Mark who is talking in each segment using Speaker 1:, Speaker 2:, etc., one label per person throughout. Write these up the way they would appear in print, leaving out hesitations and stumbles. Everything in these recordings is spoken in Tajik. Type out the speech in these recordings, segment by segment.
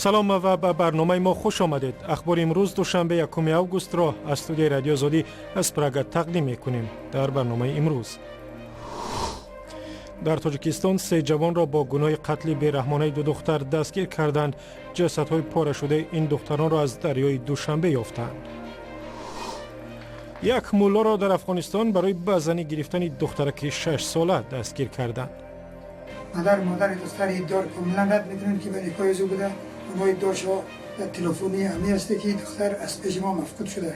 Speaker 1: Салом ва ба барномаи мо хуш омадед. Ахбори имрӯз, душанбе, 1 августро аз студияи Радиои Озодӣ аз Прага тақдим мекунем. Дар барномаи имрӯз: дар Тоҷикистон се ҷавонро бо гуноҳи қатли бераҳмонаи ду духтар дастгир карданд. Ҷасадҳои порашудаи ин духтаронро аз дарёи Душанбе ёфтанд. Як муллоро дар Афғонистон барои ба занӣ гирифтани духтараки 6-сола дастгир карданд.
Speaker 2: Падар модари духтари иддор комилан рад мекунанд, ки ба никоҳи зӯ буда. Онҳо иддаошо дар телефони ҳамӣ ҳасте, ки духтар аз пеши мо мафқуд шуда.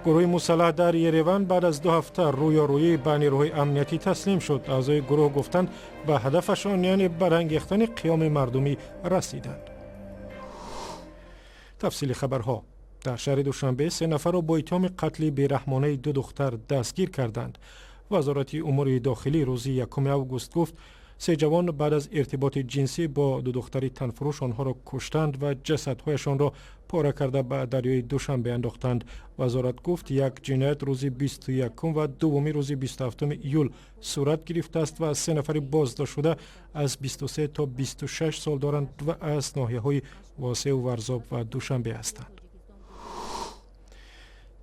Speaker 1: Гурӯҳи мусаллаҳ дар Ереван баъд аз 2 ҳафта рӯёрӯӣ ба нерӯҳои амниятӣ таслим шуд. Аъзои гурӯҳ гуфтанд, ба ҳадафашон, яъне барангехтани қиёми мардумӣ, расиданд. Тафсили хабарҳо: дар шаҳри Душанбе се нафарро бо иттиҳоми қатли бераҳмонаи ду духтар дастгир карданд. Вазорати умури дохилӣ рӯзи 1 август гуфт, се ҷавон баъд аз иртиботи ҷинсӣ бо ду духтари танфурӯш онҳоро куштанд ва ҷасадҳояшонро пора карда ба дарёи Душанбе андохтанд. Вазорат гуфт, як ҷиноят рӯзи 21 ва дуввумӣ рӯзи 27 июл сурат гирифтааст ва се нафари боздоштшуда аз 23 то 26 сол доранд ва аз ноҳияҳои Восеу, Варзоб ва Душанбе ҳастанд.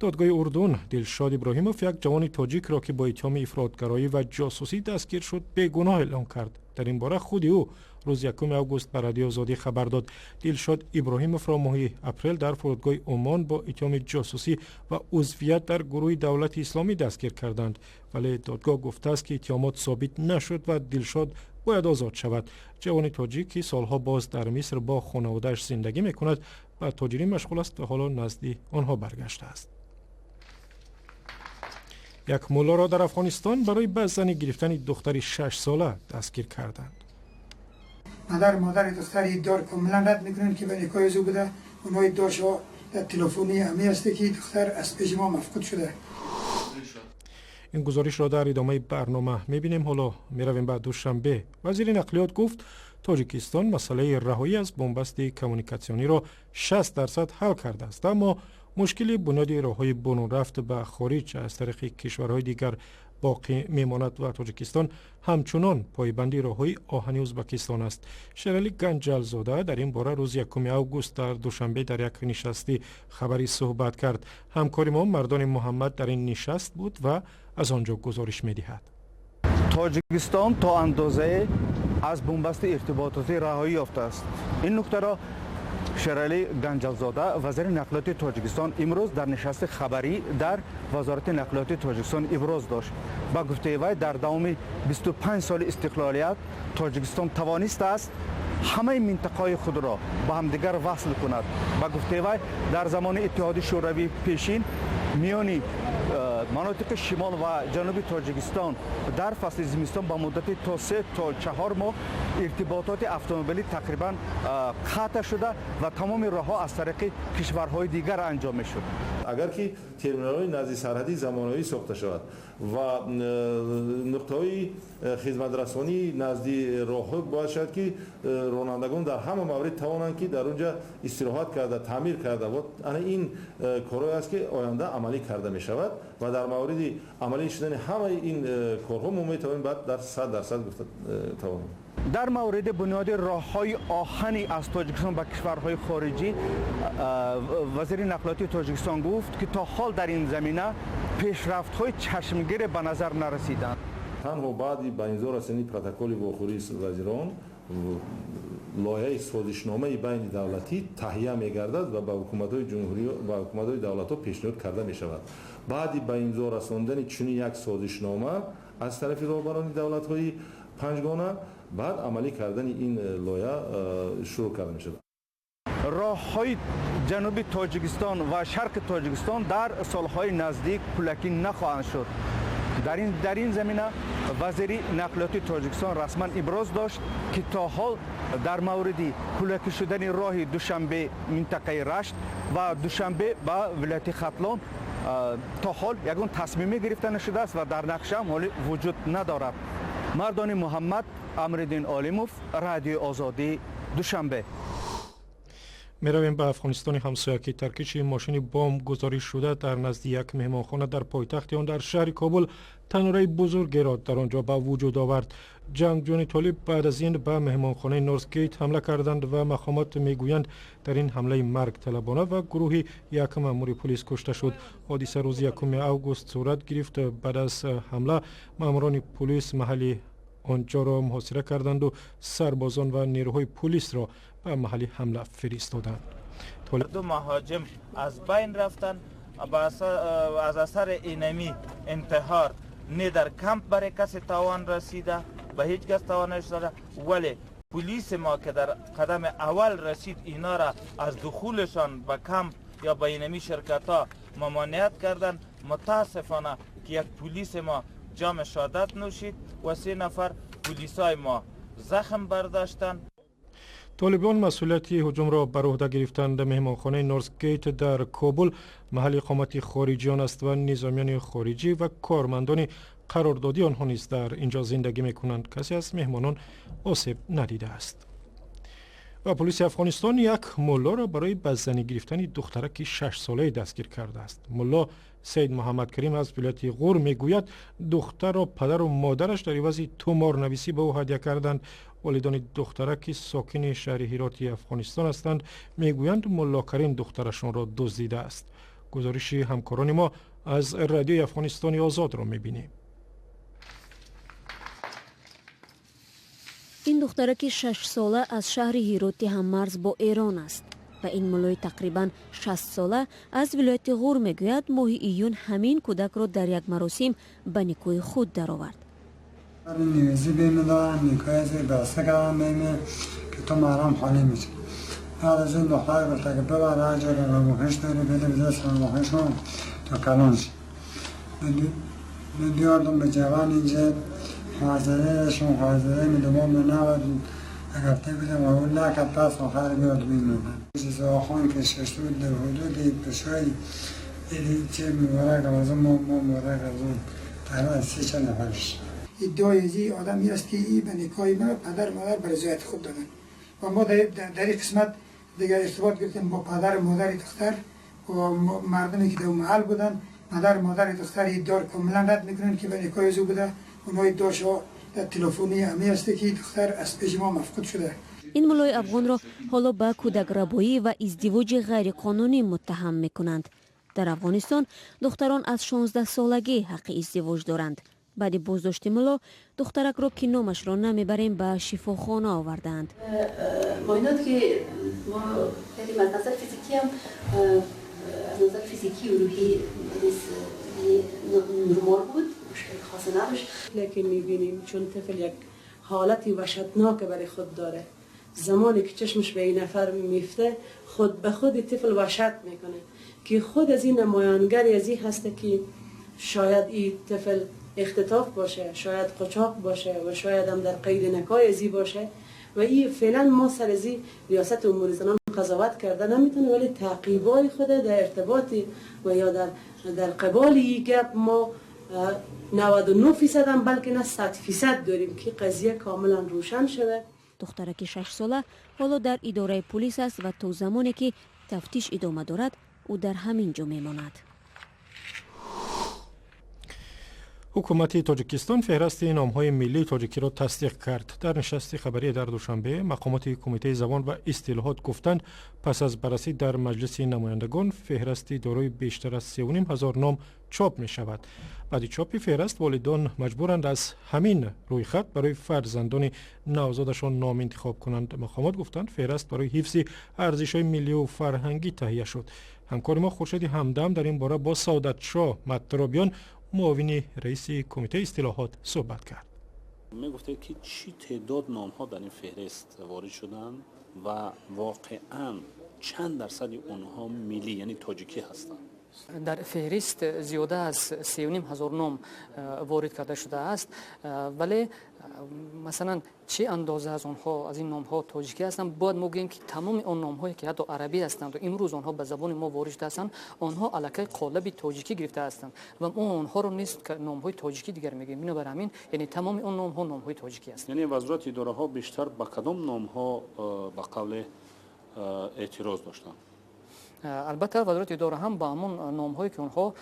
Speaker 1: Додгоҳи Урдун Дилшод Иброҳимов, як ҷавони тоҷикро, ки бо иттиҳоми ифротгароӣ ва ҷосусӣ дастгир шуд, бегуноҳ эълон кард. Дар ин бора худи ӯ рӯзи 1 август ба Радиои Озодӣ хабар дод. Дилшод Иброҳимовро моҳи апрел дар фурудгоҳи Умон бо иттиҳоми ҷосусӣ ва узвият дар гурӯҳи Давлати Исломӣ дастгир карданд, вале додгоҳ гуфтааст, ки иттиҳомот собит нашуд ва Дилшод бояд озод шавад. Ҷавони тоҷик, ки солҳо боз дар Миср бо хонаводааш зиндагӣ мекунад, ба тоҷирӣ машғул аст ва ҳоло назди онҳо баргаштааст. Як муллоро дар Афғонистон барои ба занӣ гирифтани духтари 6-сола дастгир карданд.
Speaker 2: Падар модари духтари иддор комилан рад мекунанд, ки ба никоҳи зӯ буда. Онҳо иддаошо дар телефони ҳамӣ ҳасте, ки духтар аз пеши мо мафқуд шуда.
Speaker 1: Ин гузоришро дар идомаи барнома мебинем. Ҳоло меравем ба Душанбе. Вазири нақлиёт гуфт, Тоҷикистон масъалаи раҳоӣ аз бунбасти коммуникатсиониро 60% ҳал кардааст, аммо мушкили бунёди роҳҳои бурунрафт ба хориҷ аз тариқи кишварҳои дигар боқӣ мемонад ва Тоҷикистон ҳамчунон пойбанди роҳҳои оҳани Ӯзбекистон аст. Шералӣ Ганҷалзода дар ин бора рӯзи 1 август дар Душанбе дар як нишасти хабарӣ суҳбат кард. Ҳамкори мо Мардони Муҳаммад дар ин нишаст буд ва аз он ҷо гузориш медиҳад.
Speaker 3: Тоҷикистон то андозае аз бунбасти иртибототӣ раҳоӣ ёфтааст. Ин нуктаро Шералӣ Ганҷалзода, вазири нақлиёти Тоҷикистон, имрӯз дар нишасти хабарӣ дар Вазорати нақлиёти Тоҷикистон иброз дошт. Ба гуфтаи вай, дар давоми 25 соли истиқлолият Тоҷикистон тавонистааст ҳамаи минтақаҳои худро ба ҳамдигар васл кунад. Ба гуфтаи вай, дар замони Иттиҳоди Шӯравии пешин миёни манотиқи шимол ва ҷануби Тоҷикистон дар фасли зимистон ба муддати то 3 то 4 моҳ иртибототи автомобилӣ тақрибан қатъ шуда ва тамоми роҳҳо аз тариқи кишварҳои дигар анҷом мешуд.
Speaker 4: Агар ки терминалҳои назди сарҳадӣ замонавӣ сохта шавад ва нуқтаҳои хизматрасонӣ назди роҳҳо бояд шавад, ки ронандагон дар ҳама маврид тавонанд, ки дар он ҷа истироҳат карда, таъмир карда. Ана ин корҳое аст, ки оянда амалӣ карда мешавад ва дар мавриди амалӣ шудани ҳамаи ин корҳо мо метавонем баъд дар 100% гуфта тавонем.
Speaker 3: Дар мавриди бунёди роҳҳои оҳанӣ аз Тоҷикистон ба кишварҳои хориҷӣ вазири нақлиёти Тоҷикистон гуфт, ки то ҳол дар ин замина пешрафтҳои чашмгире ба назар нарасиданд.
Speaker 4: Танҳо баъди ба имзо расидани протоколи вохӯрии вазирон лоиҳаи созишномаи байни давлатӣ таҳия мегардад ва ба ҳукуматҳои ҷумҳурӣ ба ҳукуматҳои давлатҳо пешниҳод карда мешавад. Баъди ба имзо расондани чунин як созишнома аз тарафи роҳбарони давлатҳои панҷгона, баъд амалӣ кардани ин лоиҳа шурӯъ карда мешавад.
Speaker 3: Роҳҳои ҷануби Тоҷикистон ва шарқи Тоҷикистон дар солҳои наздик пулакӣ нахоҳанд шуд. Дар ин замина вазири нақлиёти Тоҷикистон расман иброз дошт, ки то ҳол дар мавриди пулакӣ шудани роҳи Душанбе минтақаи Рашт ва Душанбе ба вилояти Хатлон то ҳол ягон тасмиме гирифта нашудааст ва дар нақшаам ҳоле вуҷуд надорад. Мардони Муҳаммад, Амриддин Олимов, Радиои Озодӣ, Душанбе.
Speaker 1: Меравем ба Афғонистони ҳамсоя, ки таркиши мошини бомбгузорӣ шуда дар назди як меҳмонхона дар пойтахти он, дар шаҳри Кобул, танураи бузургеро дар он ҷо ба вуҷуд овард. Ҷангҷӯёни толиб баъд аз ин ба меҳмонхонаи Норсгейт ҳамла карданд ва мақомот мегӯянд, дар ин ҳамлаи маргталабона ва гурӯҳи як маъмури пулис кушта шуд. Ҳодиса рӯзи 1 август сурат гирифт. Баъд аз ҳамла маъмурони пулис маҳалли онҷоро муҳосира карданду сарбозон ва нерӯҳои пулисро ба маҳалли ҳамла фиристоданд.
Speaker 5: Ду муҳоҷим аз байн рафтанд. Аз асари инами интиҳор не дар کمپ برای کسی تاوان رسیده، به هیچ کس تاوان نرسیده، ولی پلیس ما که در قدم اول رسید، اینا را از دخولشان به کمپ یا به اینمی شرکت ها ممانعت کردن. متاسفانه که یک پلیس ما جام شهادت نوشید و سه نفر پلیس های ما زخم برداشتند.
Speaker 1: Толибон масъулияти ҳуҷумро бар уҳда гирифтанд. Меҳмонхонаи Норсгейт дар Кобул маҳалли иқомати хориҷиён аст ва низомиёни хориҷӣ ва кормандони қарордодии онҳо низ дар ин ҷо зиндагӣ мекунанд. Касе аз меҳмонон осеб надидааст. Ва полиси Афғонистон як муллоро барои ба занӣ гирифтани духтараки шашсолае дастгир кардааст. Мулло Саид Муҳаммадкарим аз вилояти Ғур мегӯяд, духтарро падару модараш дар ивази туморнависӣ ба ӯ ҳадя карданд. Волидони духтарак, ки сокини шаҳри Ҳироти Афғонистон ҳастанд, мегӯянд, Муллокарим духтарашонро дуздидааст. Гузориши ҳамкорони мо аз Радиои Афғонистони Озодро мебинем.
Speaker 6: Ин духтараки шашсола аз шаҳри Ҳироти ҳаммарз бо Эрон аст ва ин муллои тақрибан 60сола аз вилояти Ғур мегӯяд, моҳи июн ҳамин кӯдакро дар як маросим ба никоҳи худ даровард.
Speaker 2: نیوزی بیمه دادن، نیکای زیر بسته کردن بیمه که تو محرم خالی میشه. بعد از این دختر گفته که ببر هر جا که ربوخش داری بده به دست ربوخشون تا کلان شد. من بیاردم به جوان اینجا خواهرزاده، خواهرزاده می دوام به نبود گفته بودم و اون نکرد. پس آخر بیاد بیمه آخوان که شش بود در حدود پشای چه مبارک از اون ما مبارک از اون تقریبا 30-40 نفرش. ادعای ازی آدمی است که ای به نکاح ما پدر مادر به رضایت خود دادن و ما در این قسمت دیگر ارتباط گرفتیم با پدر و مادر دختر و مردمی که در محل بودن. پدر مادر دختر ادعا کاملا رد میکنن که به نکاح او بوده. اونها ادعا در تلفنی همی است که دختر از پیش ما مفقود شده.
Speaker 6: Ин муллои афғонро ҳоло ба кӯдакрабоӣ ва издивоҷи ғайриқонунӣ муттаҳам мекунанд. Дар Афғонистон духтарон аз 16 солагӣ ҳаққи издивоҷ доранд. Баъди боздошти мулло духтаракро, ки номашро намебарем, ба шифохона овардаанд.
Speaker 7: معاینات که ما کردیم، از نظر فیزیکی هم، از نظر فیزیکی و روحی نرمال بود، مشکل خاصی نداشت.
Speaker 8: لیکن میبینیم چون طفل یک حالتی وحشتناک برای خود داره، زمانی که چشمش به این نفر میفته، خود به خود طفل وحشت میکنه که خود از این نمایانگر از این هسته که شاید این طفل اختطاف باشه، شاید قاچاق باشه و شاید هم در قید نکاح ازی باشه. و این فعلا ما سر ازی ریاست امور زنان قضاوت کرده نمیتونه، ولی تعقیبای خود در ارتباط و یا در قبال این گپ ما 99% هم بلکه نه، 100% داریم که قضیه کاملا روشن شده.
Speaker 6: Духтараки шашсола ҳоло дар идораи пулис аст ва то замоне ки тафтиш идома дорад, ӯ дар ҳамин ҷо мемонад.
Speaker 1: Ҳукумати Тоҷикистон феҳрасти номҳои миллии тоҷикиро тасдиқ кард. Дар нишасти хабарӣ дар Душанбе мақомоти Кумитаи забон ва истилоҳот гуфтанд, пас аз баррасӣ дар Маҷлиси намояндагон феҳрасти дорои бештар аз 3500 ном чоп мешавад. Баъди чопи феҳраст волидон маҷбуранд аз ҳамин рӯйхат барои фарзандони навзодашон ном интихоб кунанд. Мақомот гуфтанд, феҳраст барои ҳифзи арзишҳои миллию фарҳангӣ таҳия шуд. Ҳамкори мо Хуршеди Ҳамдам дар ин бора бо Саодатшоҳ Маттаробиён, муовини раиси Кумитаи истилоҳот, суҳбат кард.
Speaker 9: Мегуфтед, ки чӣ теъдод номҳо дар ин феҳрист ворид шуданд ва воқеан чанд дарсади онҳо миллӣ, яъне тоҷикӣ ҳастанд?
Speaker 10: Дар феҳрист зиёда аз 3500 ном ворид карда шудааст, вале масалан, чӣ андоза аз онҳо, аз ин номҳо тоҷикӣ ҳастанд, бояд мо гӯем, ки тамоми он номҳое, ки ҳатто арабӣ ҳастанд ва имрӯз онҳо ба забони мо ворид шуда ҳастанд, онҳо аллакай қолаби тоҷикӣ гирифта ҳастанд ва мо онҳоро низ номҳои тоҷикӣ дигар мегӯем. Бинобар ҳамин, яъне тамоми он номҳо номҳои тоҷикӣ ҳастанд.
Speaker 9: Яъне вазорати идораҳо бештар ба кадом номҳо, ба қавле, Эътироз доштанд.
Speaker 10: Албатта, вазорати идора ҳам ба ҳамон номҳое, ки онҳо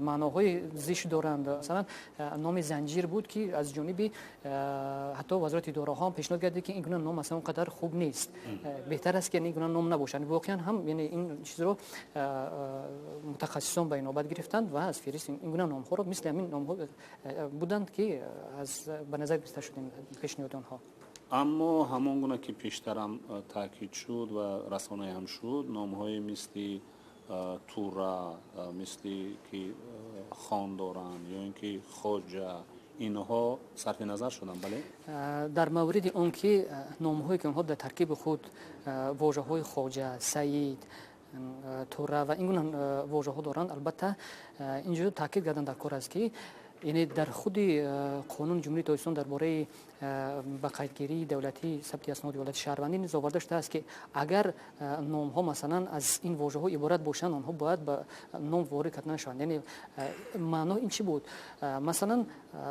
Speaker 10: маъноҳои зишт доранд, масалан, номи Занҷир буд, ки аз ҷониби ҳатто вазорати идораҳо ҳам пешниҳод гардид, ки ин гуна ном масалан он қадар хуб нест, беҳтар аст, ки ин гуна ном набошад. Воқеан ҳам, яъне ин чизро мутахассисон ба инобат гирифтанд ва аз феҳрист ин гуна номҳоро, мисли ҳамин номҳо буданд, ки аз ба назар гирифта шуд пешниҳоди онҳо.
Speaker 9: Аммо ҳамон гуна ки пештарам таъкид шуд ва расонаӣ ҳам шуд, номҳои мисли Тура, мисли ки хон доранд ё ин ки Хоҷа, инҳо сарфи назар шуданд, бале?
Speaker 10: Дар мавриди он ки номҳое, ки онҳо дар таркиби худ вожаҳои хоҷа, саид, тура ва ин гуна вожаҳо доранд, албатта, инҷо таъкид кардан дар кор аст, ки яъне дар худи қонуни Ҷумҳурии Тоҷикистон дар бораи ба қайдгирии давлатии сабти асноди ҳолати шаҳрвандӣ низ оварда шудааст, ки агар номҳо масалан аз ин вожаҳо иборат бошанд, онҳо бояд ба ном ворид карда нашаванд. Яъне маъно ин чӣ буд? Масалан,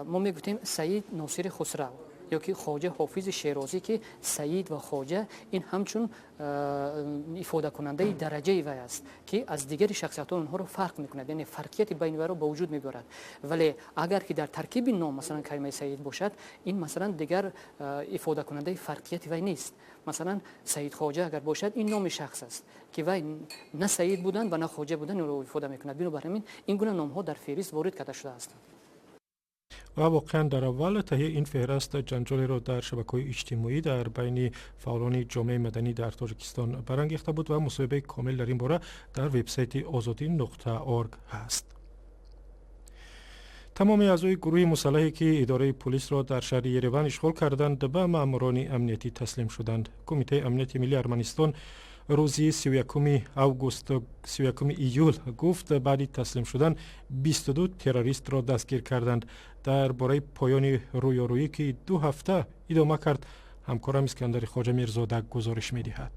Speaker 10: мо мегуфтем Саид Носири Хусрав ё ки Хоҷа Ҳофизи Шерозӣ, ки Саид ва Хоҷа ин ҳамчун ифодакунандаи дараҷаи вай аст, ки аз дигари шахсиятҳо онҳоро фарқ мекунад, яъне фарқияти байни вайро ба вуҷуд мебиёрад. Вале агар ки дар таркиби ном масалан калимаи Саид бошад, ин масалан дигар ифодакунандаи фарқияти вай нест. Масалан, Саид Хоҷа агар бошад, ин номи шахс аст, ки вай на саид будан ва на хоҷа будан ӯро ифода мекунад. Бинобар ҳамин ин гуна номҳо дар феҳрист ворид карда шудаастанд.
Speaker 1: Ва воқеан дар аввал таҳияи ин феҳраст ҷанҷолеро дар шабакаҳои иҷтимоӣ дар байни фаъолони ҷомеаи маданӣ дар Тоҷикистон барангехта буд ва мусоҳибаи комил дар ин бора дар вебсайти озодӣ.org ҳаст. Тамоми аъзои гурӯҳи мусаллаҳе, ки идораи пулисро дар шаҳри Ереван ишғол карданд, ба маъмурони амниятӣ таслим шуданд. Кумитаи амнияти миллии Арманистон рӯзи 31 август, 31 июл гуфт, баъди таслим шудан 22 террористро дастгир карданд. Дар бораи поёни рӯёрӯӣ, ки 2 ҳафта идома кард, ҳамкорам Искандари Хоҷа Мирзода гузориш медиҳад.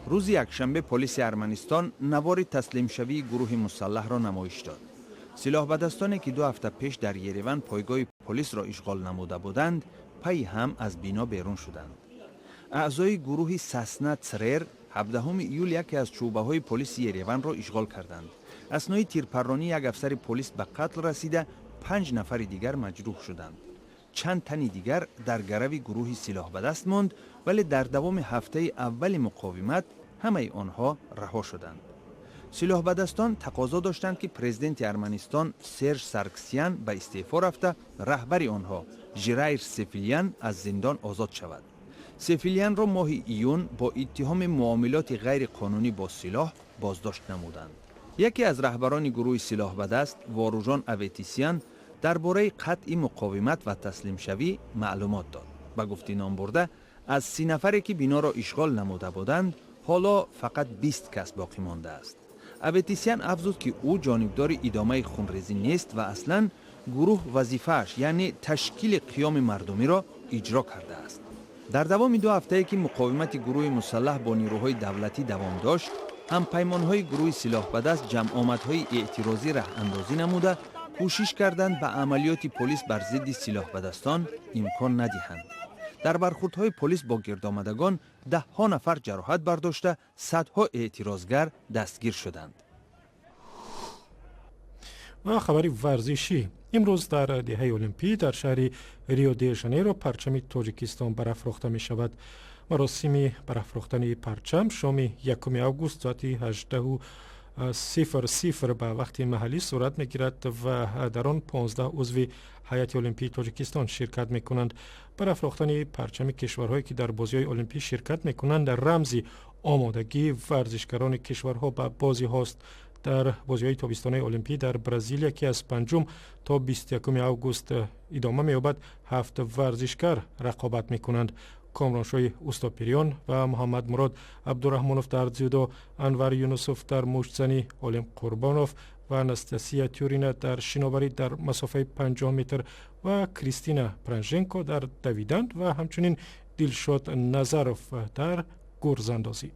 Speaker 11: Рӯзи якшанбе полиси Арманистон навори таслимшавии гурӯҳи мусаллаҳро намоиш дод. Силоҳбадастоне, ки 2 ҳафта пеш дар Ереван пойгоҳи полисро ишғол намуда буданд, пайи ҳам аз бино берун шуданд. Аъзои гурӯҳи Сасна Црер 17 июл яке аз шӯъбаҳои полиси Ереванро ишғол карданд. Аснои тирпарронӣ як афсари полис ба қатл расида, панҷ нафари дигар маҷрӯҳ шуданд. Чанд тани дигар дар гарави гурӯҳи силоҳбадаст монд, вале дар давоми ҳафтаи аввали муқовимат ҳамаи онҳо раҳо шуданд. Силоҳбадастон тақозо доштанд, ки президенти Арманистон Серж Сарксян ба истеъфо рафта, раҳбари онҳо Жирайр Сефилиян аз зиндон озод шавад. Сефилиянро моҳи июн бо иттиҳоми муомилоти ғайриқонунӣ бо силоҳ боздошт намуданд. Яке аз раҳбарони гурӯҳи силоҳбадаст, Воружон Аветисян, дар бораи қатъи муқовимат ва таслимшавӣ маълумот дод. Ба гуфти номбурда, аз 30 нафаре, ки биноро ишғол намуда буданд, ҳоло фақат 20 кас боқӣ мондааст. Аветисян афзуд, ки ӯ ҷонибдори идомаи хунрезӣ нест ва аслан гурӯҳ вазифааш, яъне ташкили қиёми мардумиро иҷро кардааст. Дар давоми 2 ҳафтае, ки муқовимати гурӯҳи мусаллаҳ бо нирӯҳои давлатӣ давом дошт, ҳампаймонҳои гурӯҳи силоҳбадаст ҷамъомадҳои эътирозӣ раҳандозӣ намуда, кӯшиш карданд, ба амалиёти полис бар зидди силоҳбадастон имкон надиҳанд. Дар бархурдҳои полис бо гирдомадагон даҳҳо нафар ҷароҳат бардошта, садҳо эътирозгар дастгир шуданд.
Speaker 1: Ва хабари варзишӣ. Имрӯз дар деҳаи Олимпӣ дар шаҳри Рио де Жанейро парчами Тоҷикистон барафрохта мешавад. Маросими барафрохтани парчам шоми 1 август соати 18:00 ба вақти маҳаллӣ сурат мегирад ва дар он 15 узви ҳайати олимпии Тоҷикистон ширкат мекунанд. Барафрохтани парчами кишварҳое, ки дар бозиҳои олимпӣ ширкат мекунанд, рамзи омодагии варзишгарони кишварҳо ба бозиҳост. Дар бозиҳои тобистонаи олимпӣ дар Бразилия, ки аз 5 то 21 август идома меёбад, ҳафт варзишгар рақобат мекунанд: Комроншоҳи Устопириён ва Муҳаммадмурод Абдураҳмонов дар дзюдо, Анвар Юнусов дар муштзанӣ, Олим Қурбонов ва Анастасия Тюрина дар шиноварӣ дар масофаи 50 метр ва Кристина Пранженко дар давидан ва ҳамчунин Дилшод Назаров дар гурзандозӣ.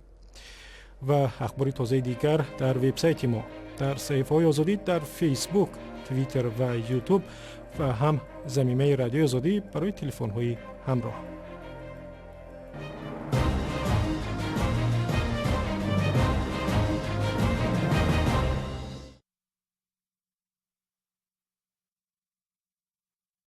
Speaker 1: Ва ахбори тозаи дигар дар вебсайти мо, дар саҳифаҳои Озодӣ дар Фейсбук, Твиттер ва Ютуб ва ҳам замимаи Радиои Озодӣ барои телефонҳои ҳамроҳ.